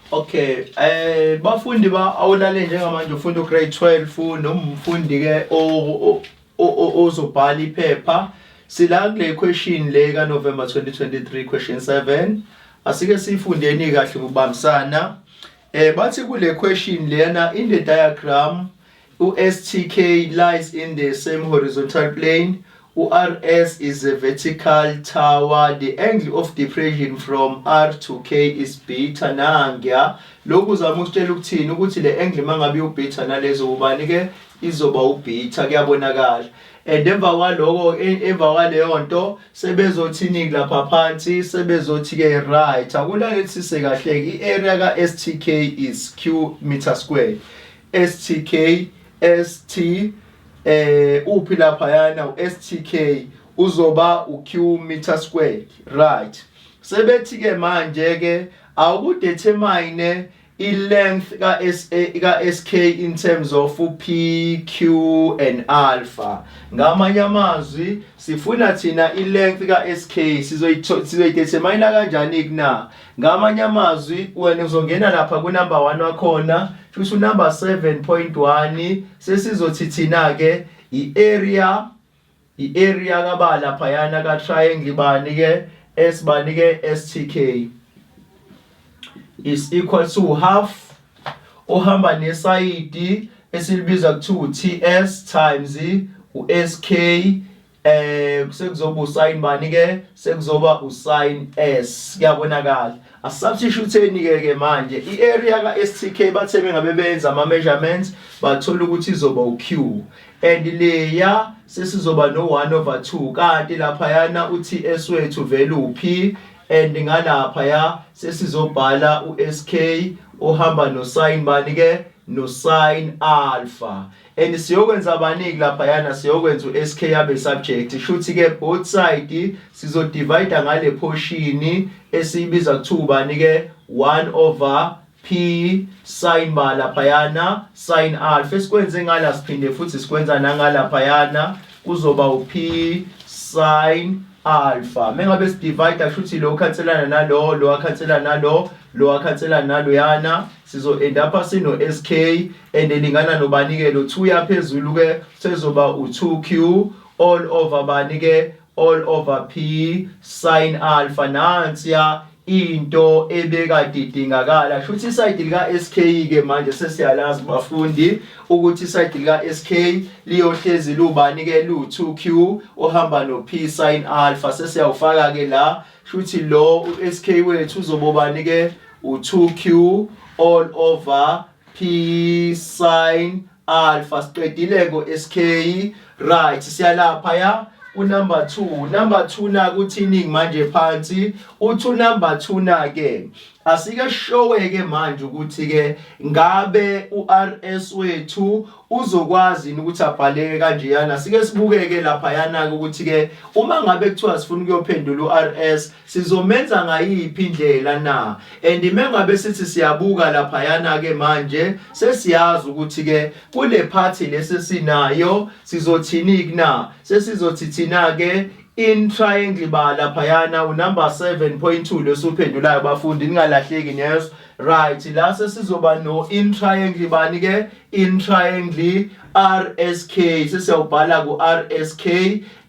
Okay, bafundi ba awulale njengamanje ufunda ugrade 12 noma umfundi ke ozobhala iphepha. Sila kule question le ka November 2023, question 7. Asike sifundeni kahle ngokubambisana. Bathi kule question lena, in the diagram, u-STK lies in the same horizontal plane, u-RS is a vertical tower, the angle of depression from R to K is beta. Nangiya lokhu uzama ukutshela ukuthini? Ukuthi le angle mangabe ubeta nalezo ubani ke izoba ubeta, kuyabonakala. And emva kwaloko, emva kwaleyo nto, sebezothini lapha phansi? Sebezothi ke, right, akulalelisise kahle, i-area ka STK is q meter square. STK, ST uphi lapha yana? uSTK uzoba uq meter squared, right? Sebethi ke manje ke awukudetermine i-length ka SA ka SK in terms of P, Q and alpha. Ngamanye amazwi, sifuna thina i-length ka SK. Sizoyidetermine kanjani kuna? Ngamanye amazwi, wena uzongena lapha ku number 1 wakhona, futhi unumber 7.1. Sesizothi thina ke i-area kaba laphayana ka triangle bani ke, S bani ke, STK is equal to half ohamba nesayidi esilibiza kuthiwa TS times uSK, sekuzoba usin bani ke? Sekuzoba usin S, kuyabonakala. Asubstitute ke manje i-area ka STK. Bathe bengabe benza ama measurements, bathola ukuthi izoba uQ, and leya sesizoba no 1 over 2, kanti lapha yana uTS wethu vele uP, and ngalapha ya sesizobhala uSK ohamba no sin bani ke? No sin alpha. And siyokwenza baniki lapha yana? Siyokwenza uSK abe subject. Shuthi ke both side sizo divide ngale portion esiyibiza kuthiwa bani ke? 1 over P sin ba laphayana, sin alpha. Esikwenze ngala siphinde futhi sikwenza nangalaphayana, kuzoba uP sin alpha. Mengabe sidivide, kushuthi lo khanselana nalo, lo akhanselana nalo, lo akhanselana naloyana, sizo end up sino SK and elingana nobani ke? Lo 2 yaphezulu ke sezoba u2Q all over bani ke? All over P sin alpha. Nansiya into ebekade idingakala. Shuthi iside lika SK ke manje sesiyalazi bafundi, ukuthi iside lika SK liyohlezi lubani ke? Lu 2Q ohamba no P sin alpha. Sesiyawufaka ke la. Shuthi lo uSK wethu uzobobani ke? U2Q all over P sin alpha. Siqedile ngo SK, right? Siyalapha ya unumber 2. Number 2 na kuthini manje phansi? Uthi number 2 na ke, asike showe ke manje ukuthi ke ngabe uRS wethu uzokwazi ukuthi abhaleke kanjeyana. Sike sibukeke lapha yana ukuthi ke uma ngabe kuthiwa sifuna ukuyophendula uRS, sizomenza ngayiphi indlela na? And mengabe sithi siyabuka lapha yana ke manje, sesiyazi ukuthi ke kule part lesesinayo sizothini kuna? Sesizothi thina ke in triangle ba laphayana, unumber 7.2 lesuphendulayo bafundi, ningalahleki neso, right? La sesizoba no in triangle bani ke? In triangle RSK. Sesiyawubhala ku RSK,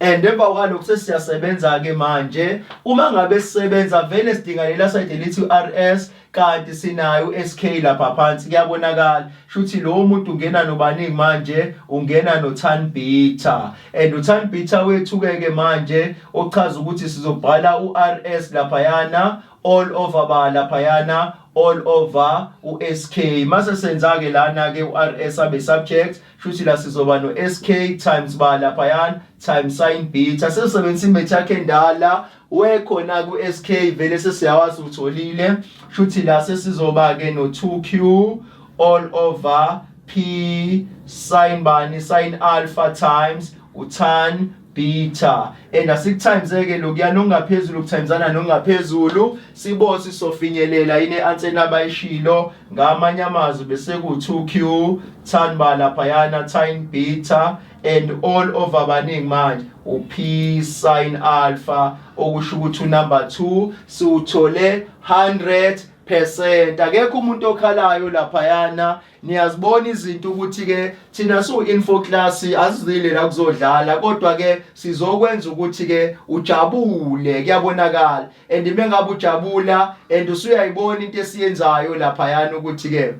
and emva kwalokho sesiyasebenza ke manje. Uma ngabe sisebenza vele sidinga lela side elithi RS, kanti sinayo uSK lapha phansi, kuyabonakala. Shuthi lo muntu ungena nobaningi manje? Ungena no tan beta, and utan beta wethu ke ke manje ochaza ukuthi sizobhala uRS laphayana all over ba laphayana, all over uSK. Mase senza ke lana ke uRS abe subject, shuthi la sizoba no SK times ba laphayana times sin beta. Sesebenzisa imath yakhe endala wekhona ku SK, vele sesiyawazi utholile. Shuthi la sesizoba ke no 2Q all over P sin bani? Sin alpha times utan beta. And asikutimes ke lokuyana okungaphezulu kutimesana nokungaphezulu, sibose sofinyelela ine answer abayishilo. Ngamanye amazwi, bese ku 2Q tan ba laphayana, tan beta, and all over baningi manje? uP sin alpha, okusho ukuthi unumber 2 siuthole 100%. Percent. Akekho umuntu okhalayo laphayana. Niyazibona izinto ukuthi ke thina su info class asizile la kuzodlala, kodwa ke sizokwenza ukuthi ke ujabule. Kuyabonakala, and mengabe ujabula and usuyayibona into esiyenzayo laphayana ukuthi ke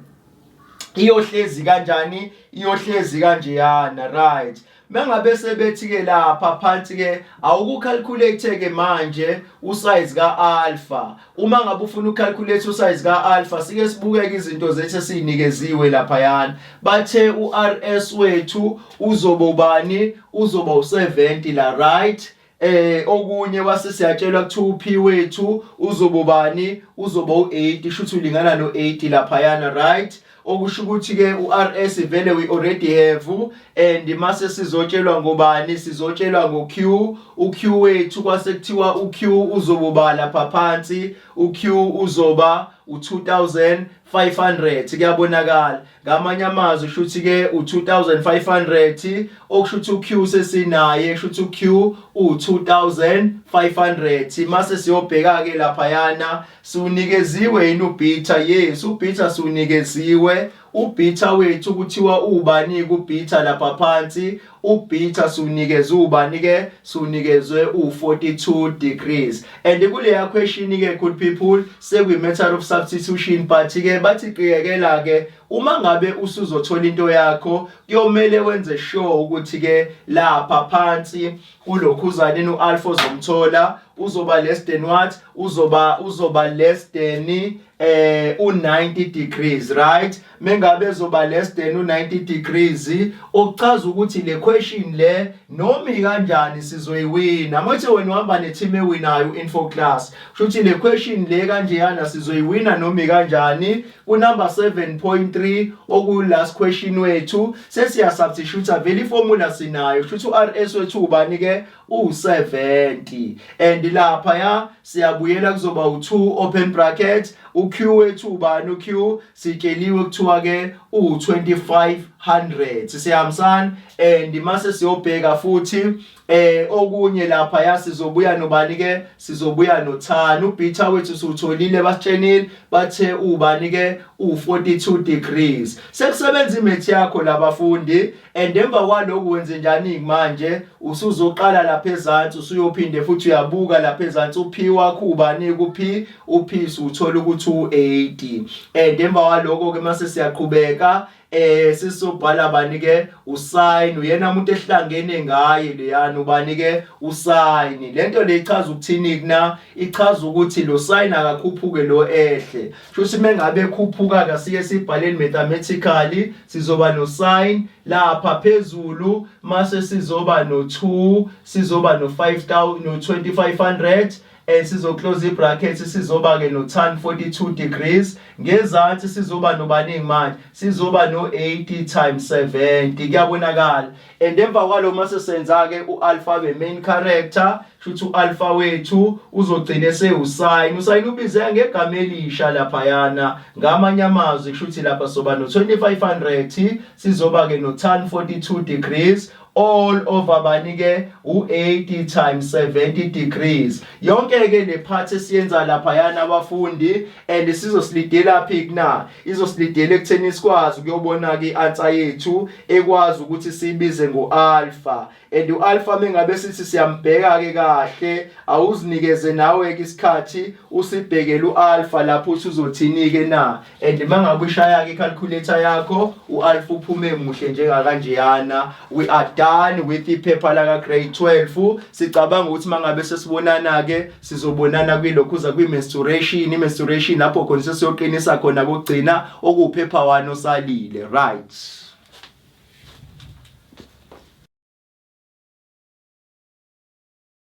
iyohlezi kanjani, iyohlezi kanjeyana, right? Mengabe sebethi ke lapha phansi ke awukucalculate ke manje usize ka alpha. Uma ngabe ufuna ucalculate usize ka alpha, sike sibukeke izinto zethu esiyinikeziwe lapha yana. Bathe uRS wethu uzoba ubani? Uzoba u70 la, right? Okunye wase siyatshelwa kuthiwa uP wethu uzoba ubani? Uzoba u80, shuthi ulingana no80 lapha yana, right? Okusho ukuthi ke uRS vele we already have, and mase sizotshelwa ngobani? Sizotshelwa ngoQ. uQ wethu kwase kuthiwa uQ uzoba lapha phansi, uQ uzoba u2500. Kuyabonakala, ngamanye amazwi shuthi ke u2500, okusho ukuthi uQ sesinaye, kusho ukuthi uQ u2500. Mase siyobheka ke lapha yana, siunikeziwe yini ubeta? Yes, ubeta siunikeziwe. Ubeta wethu kuthiwa ubani kubeta lapha phansi? Ubeta siunikeze ubani ke? Siunikezwe u42 degrees. And kuleya question ke, good people, sekuyi matter of substitution, but ke bathi qiyekela ke, uma ngabe usuzothola into yakho, kuyomele wenze sure ukuthi ke lapha phansi kulokhuzaneni ualpha ozomthola uzoba less than what? Uzoba less than u90 degrees, right? Mengabe ezoba less than u90 degrees, okuchaza ukuthi le question le noma kanjani sizoyiwina. Mathi wena uhamba ne-team ewinayo, info class, kusho ukuthi le question le kanjeyana sizoyiwina noma kanjani. Ku number 7.3, oku last question wethu, sesiya substitute vele, iformula sinayo. Kusho ukuthi uRS wethu ubani ke? U70. And lapha ya siyabuyela, kuzoba u2 open bracket, uQ wethu ubani? uQ sitsheliwe kuthiwa ke u2500. Siyahambisana? And mase siyobheka futhi okunye lapha ya, sizobuya nobani ke? Sizobuya notan. Ubeta wethu siwutholile, basitshenile, bathe ubani ke? U42 degrees. Sekusebenza imath yakho labafundi, and emva kwalokhu wenze njani manje? Usuzoqala lapha ezantsi, usuyophinde futhi uyabuka lapha ezantsi, uP wakho ubani ku-P? uP uthola ukuthi u80. And emva kwalokho ke mase siyaqhubeka, sisobhala bani ke? Usin. Uyena umuntu ehlangene ngaye leyana, ubani ke? Usin. Lento le ichaza ukuthini kuna? Ichaza ukuthi lo sin akakhuphuke, lo ehle. Shuthi mengabe khuphuka kasike sibhaleni mathematically, sizoba no sin lapha phezulu, mase sizoba no 2, sizoba no 5000, no 2500, and sizoclose ibracket, sizoba ke no tan 42 degrees. Ngezansi sizoba nobaningi manje? Sizoba no 80 times 70. Kuyabonakala? And emva kwalo mase senza ke ualpha be main character, shuthi ualpha wethu uzogcina sewusin. Usin ubize ngegama elisha laphayana. Ngamanye amazwi kushuthi lapha soba no 2500, sizoba ke no tan 42 degrees all over bani ke? U80 times 70 degrees. Yonke ke le part esiyenza lapha yana abafundi, and sizosilidela phi kuna? Izosilidela ekutheni sikwazi ukuyobona ke ianswer yethu ekwazi ukuthi sibize ngoalpha. And ualpha mengabe sithi siyambheka ke kahle, awuzinikeze nawe ke isikhathi usibhekele ualpha lapho uthi uzothini ke na. And mangabe ushaya ke calculator yakho, ualpha uphume muhle njenga kanjeyana. We are done with iphepha la ka grade 12. Sicabanga ukuthi mangabe sesibonana ke, sizobonana kwilokhuza kwi mensuration, i mensuration lapho khona sesiyoqinisa khona kokugcina okuphepha 1 osalile, right?